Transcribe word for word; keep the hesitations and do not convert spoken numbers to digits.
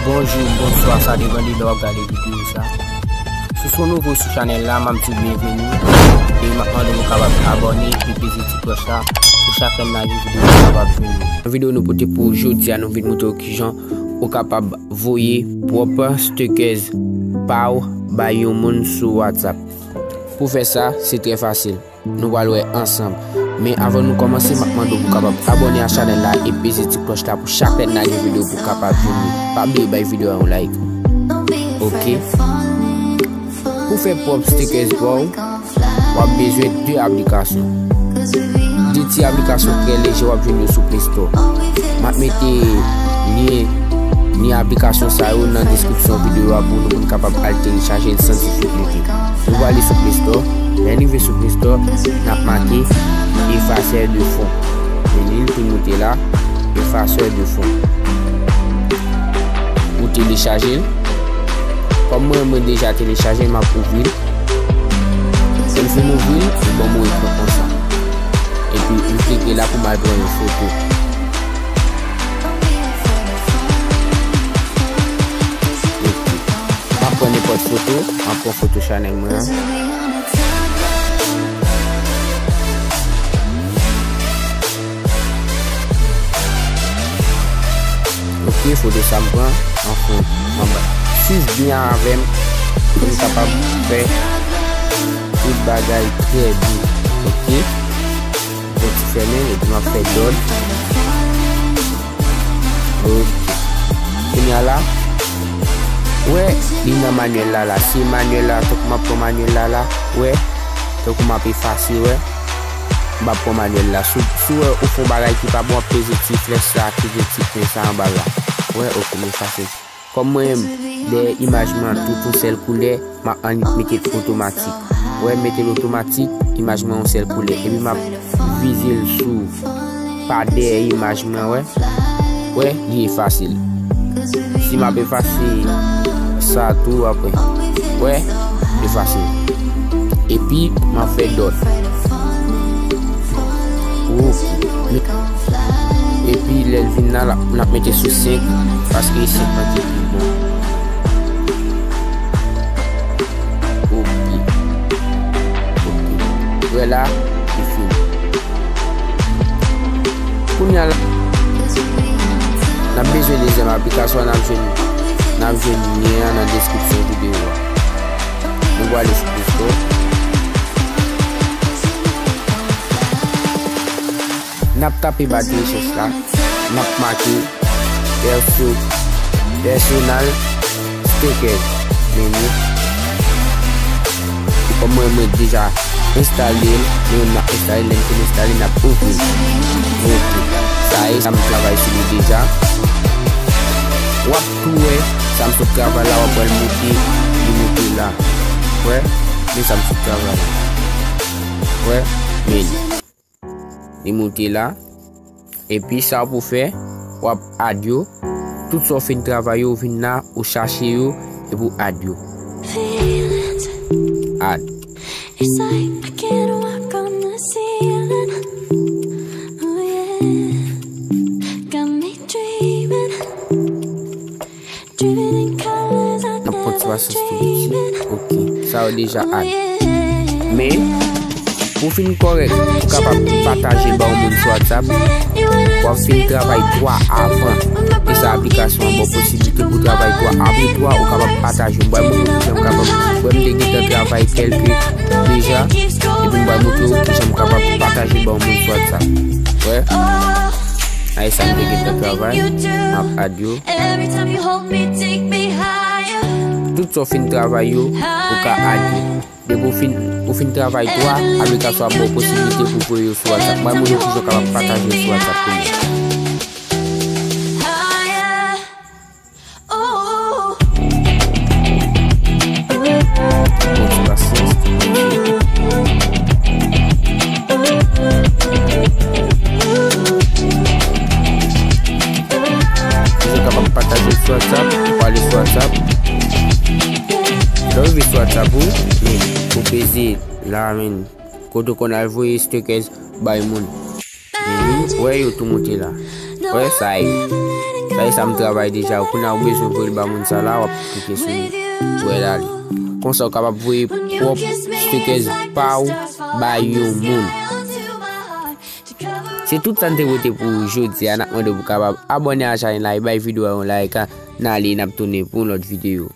Bonjou, bonswa, sa depann de lè w ap gade videyo sa. Si w se yon nouvo sou chanèl la, m ap di w byenveni. E m ap mande w pou w kapab abòne e peze ti klòch la pou chak lè m lage videyo pou w kapab jwenn li. Nan videyo nou pote pou w jodi a, nou vin montre w kijan ou kapab voye pwòp stickers pa w bay yon moun sou WhatsApp. Pou fè sa, se trè fasil. Nou pral wè ansanm. Men avan nou kòmanse, m ap mande w pou w kapab abòne a chanèl la e peze ti klòch la pou chak lè n lage videyo pou w kapab jwenn li. Pa bliye bay videyo a yon like. Oke. Pou fè pwòp stickers pa w, w ap bezwen de aplikasyon. De ti aplikasyon trè lejè w ap jwenn yo sou Play Store. M ap mete lyen, lyen aplikasyon sa yo nan deskripsyon videyo a pou nou, pou n kapab al telechaje l san difikilte. Nou prale sou Play Store. Lè n rive sou Play Store, n ap make efasè de fon. Men li tou moute la, efasè de fon. Ou telechaje l. Kòm mwen, mwen deja telechaje l, m ap ouvri l. Lè m fin ouvri l, li ban m yon ekran konsa. Epi, m klike la pou m al pran yon foto. Oke. M ap pran nenpòt foto, m ap pran foto chanèl mwen an. Oke, foto sa m pran an fon anba. Swiv byen avè m pou n kapab fè tout bagay trè byen. Oke? Fè ti fèmen, epi m ap fè done. Oke. Kounye a la, wè, li nan manyèl la la. Se manyèl la, tankou m ap pran manyèl la la, wè, tankou m ap efase, wè, m ap pran manyèl la. Si, si w wè ou fè yon bagay ki pa bon, w ap peze ti flèch sa, ki gen ti pwen sa anba la. Wè, oke, m efase. Kòm mwen menm, dèyè imaj mwen an tout yon sèl koulè, m ap annik mete l otomatik. Wè, m mete l otomatik, imaj mwen yon sèl koulè. Epi m ap vize l sou pa dèyè imaj mwen, wè. Wè, li efase l. Si m ap efase sa tou apre. Wè, efase l. Epi, m ap fè done. Oke. Epi, lè l vin la, l ap, n ap mete sou senk, paske e senk lan ki pi bon. Oke. Oke. Wè la, li fini. Kounye a la, n ap bezwen dezyèm aplikasyon an, n ap jwenn, n ap jwenn lyen an nan deskripsyon videyo a. Nou prale sou Play Store. N ap tape ba de rechèch la, n ap make pèso, personal stickers. Men nou, e kòm mwen, mwen deja enstale l, nou menm n ap enstale l, lè n fin enstale l, n ap ouvri l. Oke. Sa e, sa m travay sou li deja. W ap tou wè, sa m sot travay la, w ap wè l moute, li moute la. Wè, men sa m sot travay la. Wè, men li. Li moute la. Epi sa w pou fè, w ap add yo. Tout sa w fin travay yo, ou vin la, ou chache yo, epi w add yo. Add. N ap pran ti pasyans tou piti. Oke, sa yo deja add. Men, pou w fin kòrèk, pou w kapab pataje l ba yon moun sou WhatsApp, w ap fin travay twa avan. E sa aplikasyon an ba w posiblite pou w travay twa. Apre twa, ou kapab pataje. M pral montre w kijan m kapab. Wè, m te gentan travay kèlke deja. Epi m pral montre w kijan m kapab pataje l ba yon moun sou WhatsApp. Wè. Ay, sa m te gentan travay. M ap add yo. Tout sa w fin travay yo, ou ka add yo. Depi w fin, ou fin travay twa, aplikasyon ap ba w posiblite pou voye yo sou WhatsApp. Mwen, mwen, kijan w kapab pataje yo sou WhatsApp kounye a. Bon, ti pasyans. Ou kapab pataje sou WhatsApp, ou pale sou WhatsApp. Lè w rive sou WhatsApp ou, men, ou peze la, men, kote w konn al voye stickers bay moun. Men, wè yo tou moute la. Wè sa ye. Sa e sa m travay deja. Kounye a ou bezwen voye l ba moun sa la, w ap klike sou voye l ale. Konsa ou kapab voye pwòp stickers pa w bay yon moun. Se tout sa n te pote pou jodi a. N ap mande w pou kapab abòne a chanèl la e bay videyo a yon like. N ale, n ap tounen pou yon lòt videyo.